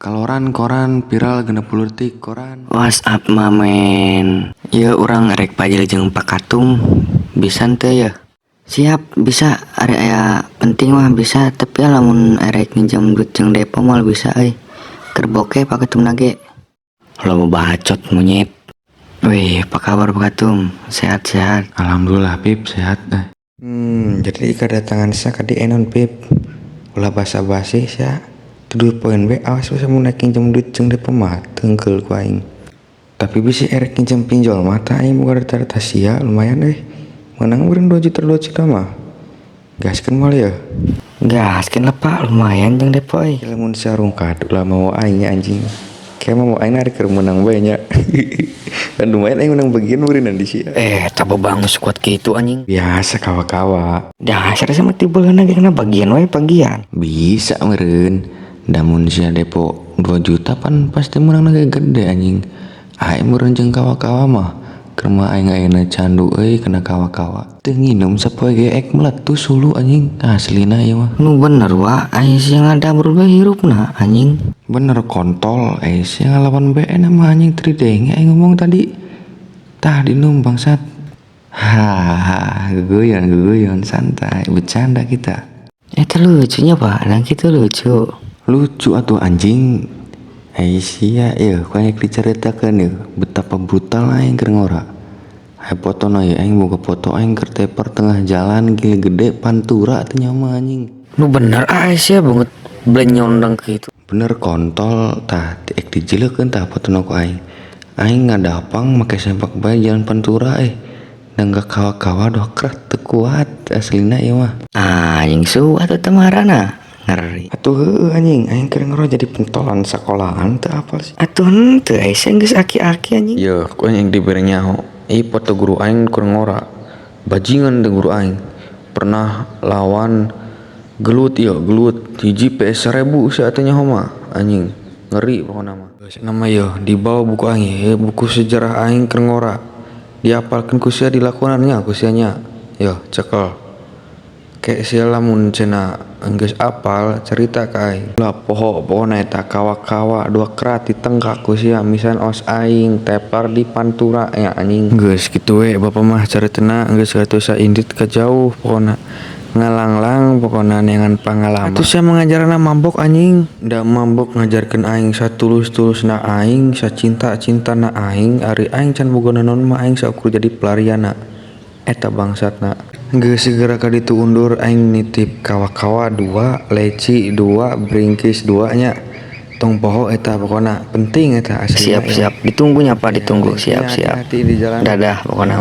Kaloran koran viral 60 detik koran. What's up, my man? Ya, urang rek pajil jeung Pak Katum. Bisa teu ya? Siap, bisa. Ari aya penting mah bisa, tapi lamun erek nginjem duit jeung depo moal bisa euy. Keur boke Pak Katum nage. Lo bacot, monyet. Wih, apa kabar, Pak Katum? Sehat-sehat? Alhamdulillah, Pip, sehat eh. Jadi kedatangan sia ka dieu naon, Pip? Ulah basa-basi sia. To the point we, awas we mun naik nginjem duit jeung depo mah teungkeul ku aing. Tapi bisi erek nginjem pinjol mah tah, aing boga data-data sia lumayan euy. Meunang meureun 2 juta 2 juta mah. Gaskeun moal ya? Gaskeun lah, Pak, lumayan jeung depo euy. Lamun sia rungkad, ulah mawa aing nya, anjing. Kayak mau aing narik keur meunang bae nya. Dan lumayan aing menang bagian meureun di sia. Eh, tak bangun kuat gitu, anjing. Biasa kawa-kawa. Dasar sama tiba ge kena bagian wae bagian. Bisa meureun. Da mun sia depo 2 juta pan pasti meunang ge gede, anjing. Aing meureun jeung kawa-kawa mah. Keur mah aing ayeuna candu euy kana kawa-kawa. Teu nginum sapoe ge ek meletus hulu, anjing. Aslina ieu mah. Nu bener wa, aing sia ngadamrul we hirupna, anjing. Bener kontol, eh sia ngalawan BN mah, anjing, teu didenge aing ngomong tadi. Tah, dinum, bangsat. Haha, geguyon geguyon, santai, bercanda kita. Eta lucunya, Pak, dan gitu lucu. Lucu atuh, anjing. Eh sia ieu ku aing dicaritakeun ieu betapa brutal aing keur ngora. Hae fotona ieu, aing boga foto aing keur tepar tengah jalan Gili Gede, Pantura teh nyaho, anjing. Nu bener ah sia banget blenyondeng gitu. Bener kontol, tah ek dijileukeun tah fotona ku aing. Aing ngadapang make sempak bae jalan Pantura eh. Dan gak kawa-kawa dokrat teu kuat aslina ieu mah. Anjing su atuh teh marana. Ngeri. Atuh heueuh, anjing, aing keur ngora jadi pentolan sekolahan teu apal sih. Atuh henteu, sia geus aki-aki, anjing. Yeuh, ku aing dibere nyaho. Ih, foto guru aing keur ngora. Bajingan teh guru aing. Pernah lawan gelut ieu, gelut hiji PS 1000 sia teh nyaho mah, anjing. Ngeri pokona mah. Geus nama yeuh dibawa buku aing ieu, buku sejarah aing keur ngora. Diapalkeun ku sia, dilakonan nya ku sia nya. Yeuh, cekel. Ke sia lamun cenah geus apal cerita ka aing. Lah, poho pokona eta kawa-kawa dua kerat ditengkak ku sia misan os aing tepar di Pantura ya, anjing. Geus kitu we bapak mah caritana, geus atuh saindit ka jauh pokona. Ngalanglang pokona neangan pangalaman. Atuh sia mengajarna mabok, anjing. Da mabok ngajarkeun aing satulus-tulusna aing, sacinta-cintana aing, ari aing can boga nanaon mah aing saukur jadi pelariana. Eta bangsatna. Geus segera ka ditu undur, aing nitip kawa-kawa dua, leci dua, bringkis dua nya. Tong poho eta pokona penting eta asli. Siap siap, ditunggunya, Pak, ditunggu. Siap siap. Hati-hati di jalan. Dadah pokona.